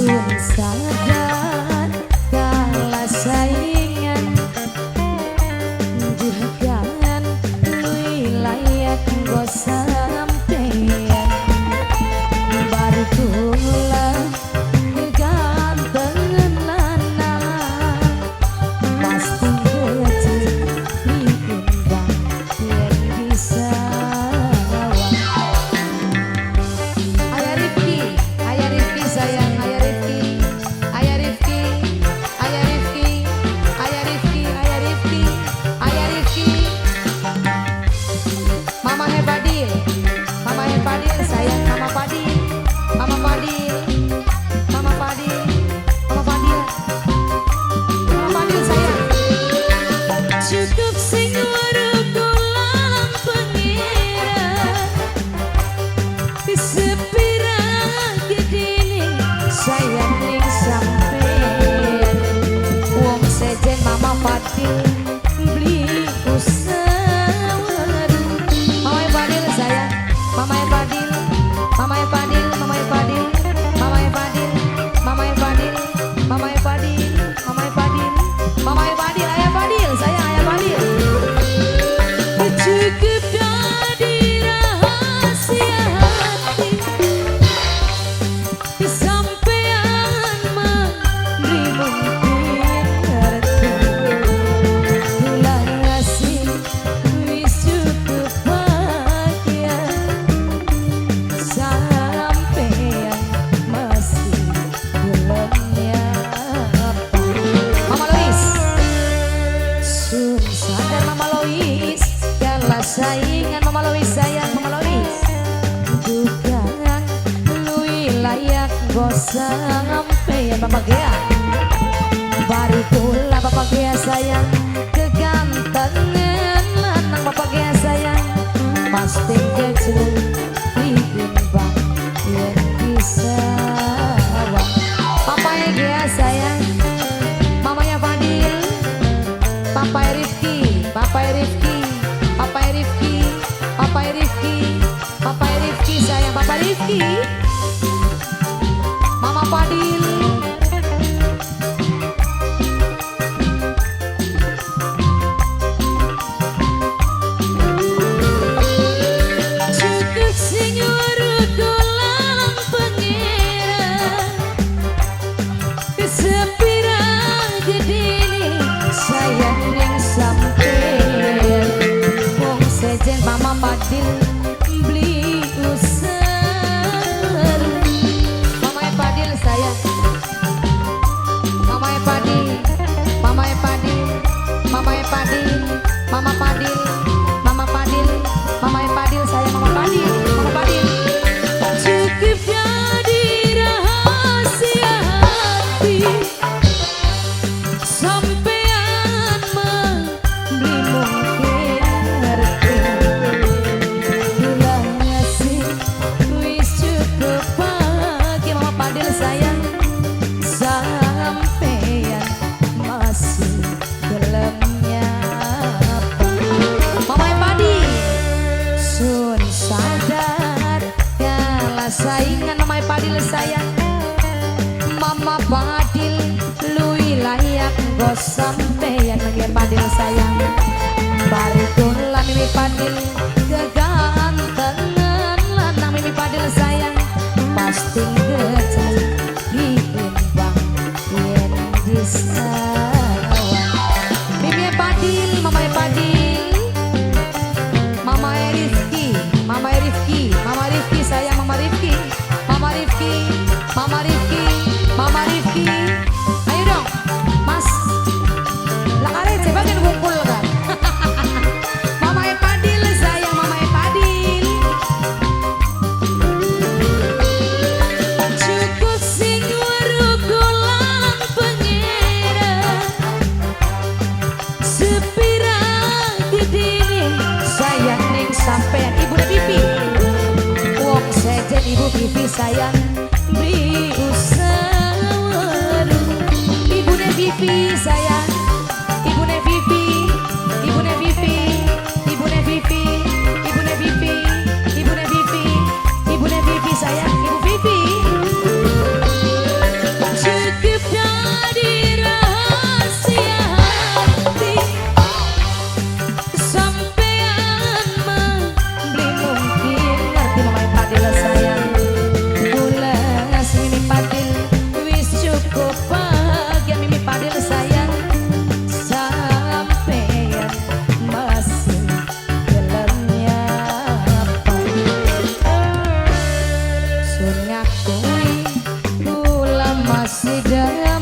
Sun sadar kalah saingan juhagan wilayah nggo sampeyan baru kula kegantengan lanang pasti kecil diundang yen bisa. Ayah Rifki sayang, Ayah Rifki, Ayah Rifki, Ayah Rifki, Ayah Rifki, Ayah Rifki, Ayah Rifki, Mama Hebadil, Mama Hebadil sayang, Mama Fadil, Mama Fadil, Mama Fadil, Mama Fadil, Mama Fadil sayang. Cukup sing weruh kula pangeran sepira gedene sayang ning sampeyan wong sejen Mama Fadil beli usaweru. Mama Fadil sayang, Mama Fadil, Mama Fadil, Mama Fadil, Mama Fadil, Mama Fadil, Mama Fadil, Mama Fadil, Mama Fadil, Ayah Fadil sayang, Ayah Fadil. Cukup jadi rahasia hati sampean mah beli mungkin ngerti kula ngasih wis cukup bahagia sampean masih belum nyapa. Mama Lois Sun sadar Mama Lois kalah saingan Mama Lois sayang, Mama Lois dugaan luwih layak go sampeyan Papa Gea baru pula Papa Gea sayang kegantengan lanang Papa Gea sayang pasti kecil diimbang yen bisa. Papa Gea sayang, Mamanya Fadil, Papa Rifki, Papa Rifki, Papa Rifki, Papa Rifki, Papa Rifki sayang, Papa Rifki, Mama Fadil. Cukup sing weruh kula pangeran sepira gedene sayang ning sampeyan wong sejen Mama Fadil beli usaha. Mama Fadil sayang, Mama Fadil, Mama Fadil, Mama Fadil, Mama Fadil, Mama Fadil, Mama Fadil sayang, Mama Fadil, Mama Fadil. Cukup jadi rahasia hati sampean mah beli mungkin ngerti kula ngasih wis cukup bahagia Mama Fadil sayang sampean masih gelem nyapa. Mama Fadil Sun sadar kalah saingan Mama Fadil sayang, Mama Fadil luwih layak go sampeyan Mami Fadil sayang bari kula Mimi Fadil kegantengan lanang Mimi Fadil sayang pasti kecil diimbang yen disawang. Mimi Fadil, Mama Fadil, Mama Rifki, Mama Rifki, Mama Rifki sayang, Mama Rifki, Mama Rifki, Mama Rifki, Mama Rifki. Ayo dong, Mas. Lah kare bagian kumpul kan. Mama Fadil sayang, Mama Fadil. Cukup sing weruh kula pangeran sepira gedene sayang ning sampean Ibu Pipi wong sejen Ibu Pipi sayang beli usaha. Masih dalam